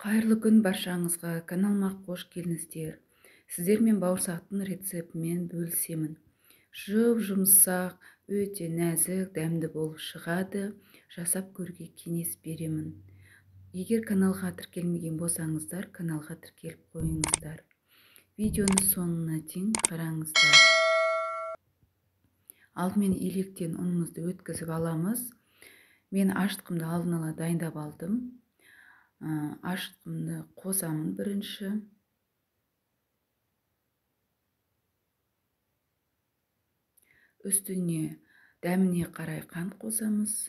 Қайырлы күн баршаңызға, каналыма қош келдіңіздер. Сіздермен бауырсақтың рецептімен бөлісемін. Жұп-жұмсақ, өте нәзік, дәмді болып шығады. Жасап көруге кеңес беремін. Егер каналға тіркелмеген болсаңыздар, каналға тіркеліп қойыңыздар. Видеоны соңына дейін қараңыздар. Алдымен електен ұнымызды өткізіп аламыз. Мен ашытқымды алдын ала дайындап алдым. Ашытқымды қосамын бірінші. Үстіне дәміне қарай қант қосамыз.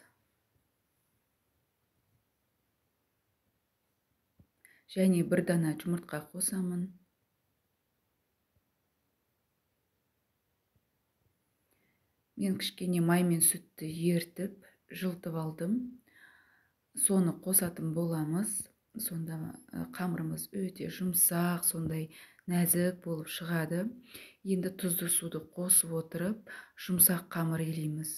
Және бір дана жұмыртқа қосамын. Мен кішкене май мен сүтті ертіп, жылытып алдым. Соны қосатын боламыз. Сонда қамырымыз өте жұмсақ, сондай нәзік болып шығады. Енді тұзды суды қосып отырып, жұмсақ қамыр илейміз.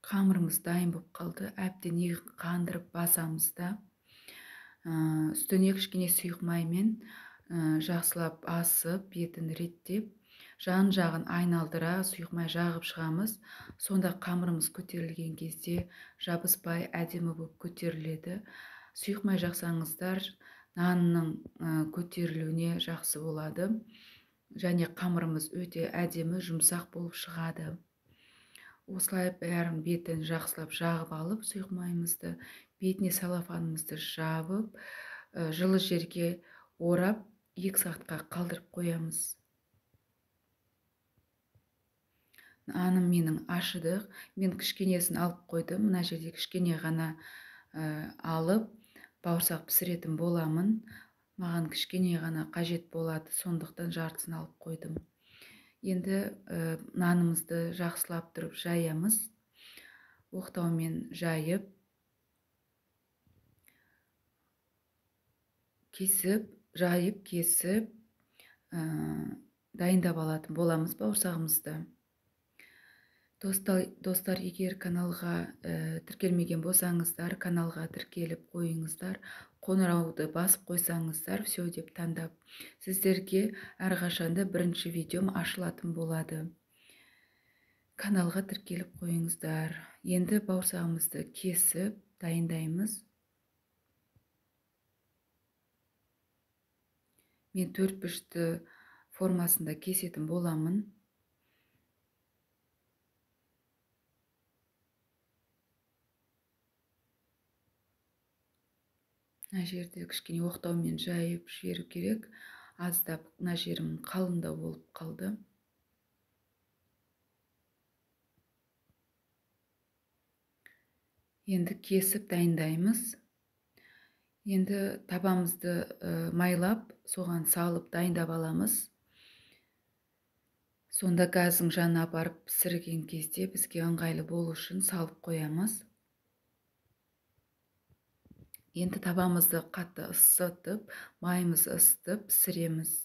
Қамырымыз дайын болып қалды. Әбден қандырып басамыз да. Үстіне кішкене сұйық маймен жақсылап асып, бетін реттеп, жан-жағын айналдыра сұйық май жағып шығамыз. Сонда қамырымыз көтерілген кезде жабыспай әдемі болып көтеріледі. Сұйық май жақсаңыздар, нанның көтерілуіне жақсы болады. Және қамырымыз өте әдемі, жұмсақ болып шығады. Осылай бәрін бетін жақсылап жағып алып, сұйық майымызды бетіне салафанымызды жабып, жылы жерге орап, 2 сағатқа қалдырып қоямыз. Наным менің ашыды. Мен кішкенесін алып қойдым. Мына жерде кішкене ғана алып, бауырсақ пісіретін боламын. Маған кішкене ғана қажет болады, сондықтан жартысын алып қойдым. Енді нанымызды жақсылап тұрып жаямыз. Оқтаумен жайып, кесіп, жайып, кесіп, дайындап алатын боламыз бауырсағымызды. Достар, егер каналға тіркелмеген болсаңыздар, каналға тіркеліп қойыңыздар, қоңырауды басып қойсаңыздар, все деп таңдап, сіздерге әрқашанда бірінші видеом ашылатын болады. Каналға тіркеліп қойыңыздар. Енді бауырсағымызды кесіп дайындаймыз. Мен төрт бұрышты формасында кесетін боламын. Мына жерде кішкене оқтаумен жайып жіберу керек. Аздап мына жерім қалыңдау болып қалды. Енді кесіп дайындаймыз. Енді табамызды майлап, соған салып дайындап аламыз. Сонда газдың жанына апарып пісірген кезде бізге ыңғайлы болу үшін салып қоямыз. Енді табамызды қатты ысытып, майымызды ысытып пісіреміз.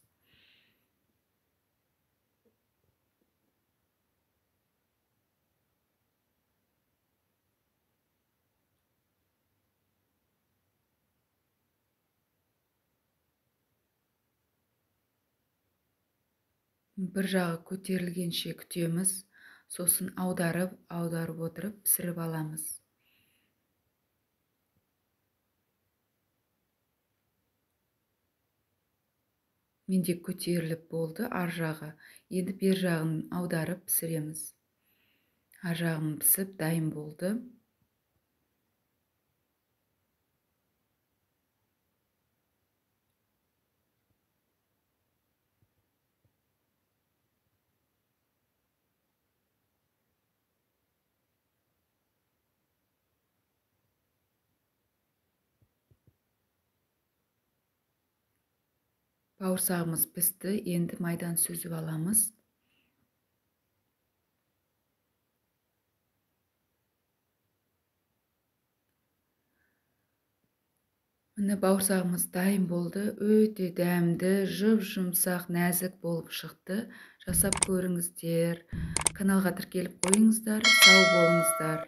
Бір жағы көтерілгенше күтеміз, сосын аударып, аударып отырып пісіріп аламыз. Менде көтеріліп болды ар жағы. Енді бер жағын аударып пісіреміз. Ар жағым пісіп дайын болды. Бауырсағымыз пісті, енді майдан сүзіп аламыз. Міне, бауырсағымыз дайын болды. Өте дәмді, жұп-жұмсақ, нәзік болып шықты. Жасап көріңіздер. Каналға тіркеліп қойыңыздар. Сау болыңыздар.